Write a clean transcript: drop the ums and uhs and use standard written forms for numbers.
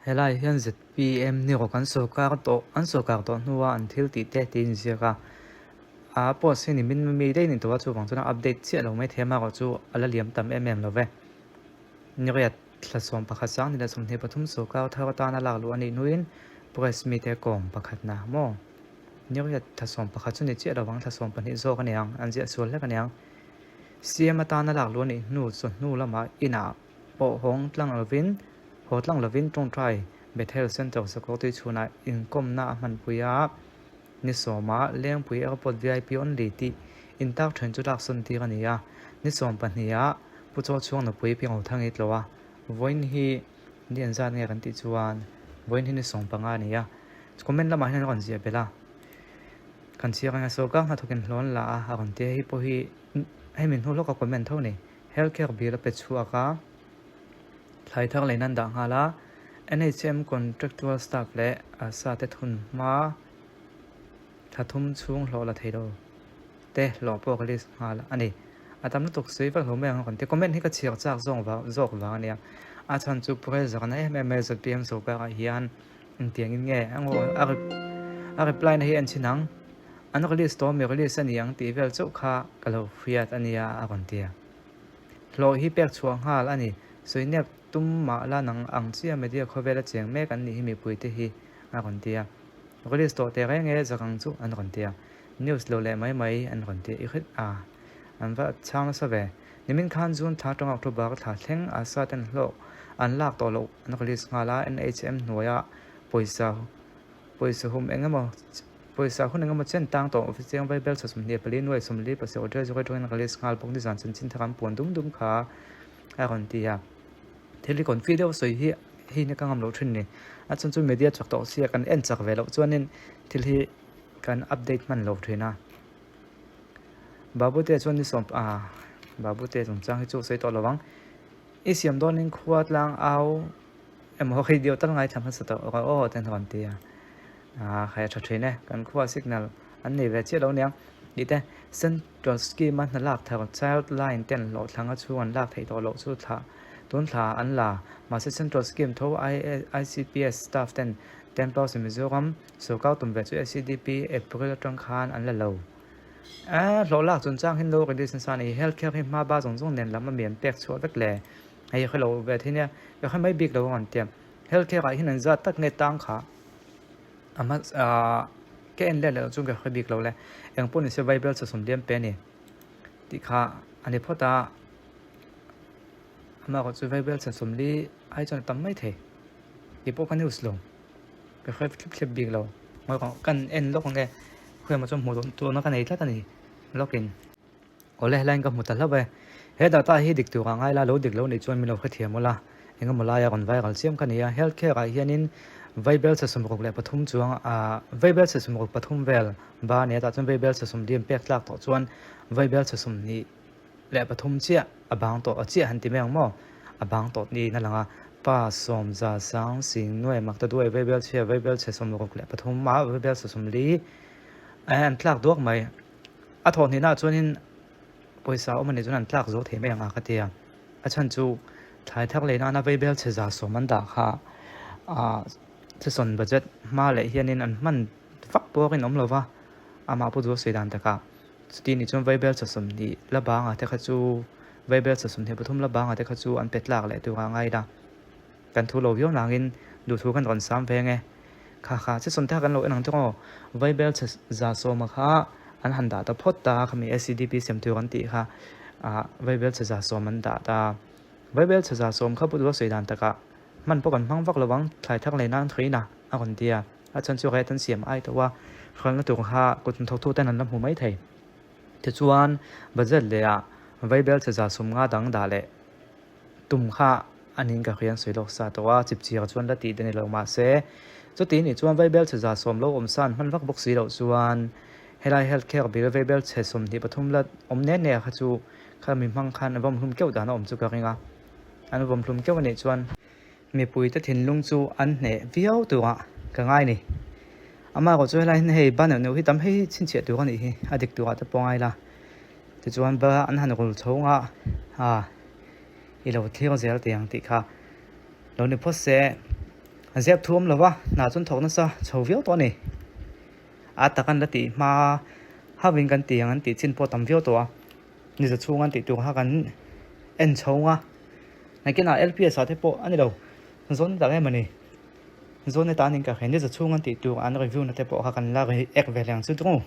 Helai hian zpm ni rawk an sawrkar tawh an sawrkar tawh hnua an thil tih te tiin ziak a. A post hi nimin mi daih ni tawh a chuvang chuan a update chiah lo maithei a amaherawh chu a la liam tam em em lo ve. Ni riat thla 11 2023 sawrkar thar atana lak luh a nih hnuin press mite kawm pakhatna maw? Ni riat thla 11 chu ni chiah lo vang thla 12 zawk a ni ang an ziah sual hlek a ni ang. CM atana lak luh a nih hnu chawhnu lamah inah pawh hawng tlang lovin haw tlang lovin tawngtai Bethel Centre Sakawrtui chhunah inkawmna a hmanpui a, ni sawma Lengpui Airport vip only tih intak then chu laksawn tir a ni a, ni 12ah Pu Chaw Chhuang Nupui Pi Ngothangi tlawh a, vawiin hi ni an zat nge kan tih chuan vawiin hi ni 15 a ni a, comment lamah hian an rawn ziah belh a, kan chhiar anga sawrkar hnathawkin hlawn la a, a rawn ti a, hei pawh hi hei min hnu lawka comment tho a ni, healthcare bill a pe chhuak a. Thlai thar leh nan dah nghal a, NHM contractual staff leh ASA te thun hma thla thum chhung hlawh la thei lo te hlawh pawh ka list nghal a ni. A tam lutuk sawi vak lo mai ang a rawn ti. Comment hi ka chhiar chak zawng vang zawk vang a nia. A chhan chu pressure na em em mai zpm sawrkar ah hian engtiang in nge a ngaw a a reply na hi en chhin ang. An release tawh mi release a ni ang tih vel chauh kha ka lo hriat a nia a rawn ti a. Hlawh hi pek chhuah nghal a ni. Sawihnep tum mah la nang ang chiah media khawvela cheng mek an nih hi mipuite hi a rawn ti a. Release tawh teh reng e zakang chu an rawn ti a. News lo leh mai mai an rawn ti a. I hret a, an va chhang nasa ve. Nimin khan June thla atanga October thla thleng ASA ten hlawh an lak tawh loh an release nghal a. NHM hnuaia pawisa pawisa hum eng emaw Pawisa hun engemaw chen tang tawh Office Chiang Vaibel 24 nuai 47 address zawk atangin release nghal bawk nizan chanchin thar an puan dum dum kha a rawn ti a. Thil hi confi deuh sawi hi hei hi ka ngam loh thin ni. A chhan chu media chak tawh sia kan en chak ve loh chuanin thil hi kan update hman lo thin a. Babute chuan ni sawm ah Babute chungchang hi chu sawi tawh lo ang. I siam dawnin khua tlang au emaw radio tal ngaithla hmasa tawh rawh aw ten rawn ti a. Aaa khai a tha thin e, kan khua signal an nei ve chiah lo aniang tih te Central scheme a hna lak thar child line ten hlawhthlanga chhung an lak theih tawh loh chu thla tun thla an la mahse Central scheme tho ICPS staff ten 10,000 Mizoram sawrkar tum ve chu SEDP April atang khan an la lo. Aaa hlawh lak chungchang hi no release nasa a ni, health care hi hma ba zawng zawng nen lam a mi an pek chhuah vek le hei hre lo ve thei nia ka hre mai bik lo ang an tia health care ah hian an zat tak nge tang kha a hma ahh ka en let leh loh chuan ka hre bik lo le eng pawh nise bible chu sawm liam pe a ni tih kha a ni phawt a amaherawh chu bible chu sawmli ai chuan a tam mai thei tih pawh ka news lo ka hre thlep thlep bik lo kan en lawk ang e khawiah chuan hmuh tawhna ka nei tlat a ni lawkin. Awle helaiin ka hmu ta hlauh e. He data hi dik tur ah ngai la, lo dik lo nih chuan min lo hrethiam ula. Engemaw laia rawn viral chiam kha ni a. Health care ah hianin Vaibel chhe 63 chuang ah Vaibel chhe 63 vel ba a ni a, tah chuan Vaibel chhe 40 an pek tlak tawh chuan Vaibel chhe 23 chiah a bang tawh a chiah han ti mai ang maw? A bang tawh niin a lang a. Pa sawm za sang sing nuai mak ta duai Vaibel chhia Vaibel chhe 63 ah Vaibel chhe 40 an tlak duak mai. A thawh hnihnaah chuanin pawisa awm a nih chuan an tlak zo thei mai ang a ka ti a, a chhan chu thlai thar leh nana vaibel chhe 100 an dah kha ah season budget hma leh hianin an hman vak pawhin awm lo va, amah pawh chu a sawi dan takah chuti nih chuan vaibel chhe 20 la bangah te kha chu vaibel chhe 23 la bangah te kha chu an pe tlak leh tur a ngai la. Kan thu lo viau nangin duhthu kan rawn sam veng e. Kha kha, che sawn te kha kan lo en ang tawng aw. Vaibel chhe 100 kha an han dah ta phawt ta khami SCDP sem tur an tih kha ah vaibel chhe 100 an dah ta. Vaibel chhe 100 kha put rual sawi dan takah hman pawh kan hmang vak lo ang, thlai thar lei nan thui na a rawn ti a. A chhan chu rate an siam ai tawh a, hralhna tur kha kut hnathawk tu ten an la hmu mai thei. Tichuan budget leh ah vaibel chhe 150 dang dah leh Tum kha a ning ka hrian sawi lawk sa tawh a, chipchir chuan la tih te ni lo mahse chuti nih chuan vaibel chhe 100 lo awm san hman vak bawk si loh chuan helai health care bill vaibel chhe 23 la awm ne ne kha chu kha mi hmang khan a vawm hlum keuh dan a awm chu ka ring a, an vawm hlum keuh a nih chuan mipui te thinlung chu an hneh viau turah ka ngai ni. Amaherawh chu helai hian hei ba neuh neuh hi tam hei hi chhinchhiah tur a nih hi a dik turah te pawh a ngai la tichuan ba an han rul chho nga a. I lo thlir zel teh ang tih kha lo ni phawt se. Zep thu awm lova hna chu an thawk nasa chho viau tawh a ni. A tak an la tih hma hauhin kan ti ang an tih chin pawh tam viau tawh a, niza chhung an tih tur kha kan en chho nga. Nakinah LPS ah te pawh a ni lo, zawn tak em a ni. Zawn atan in ka hre niza chhung an tih tur an review na te pawh kha kan la react ve leh ang chu tung.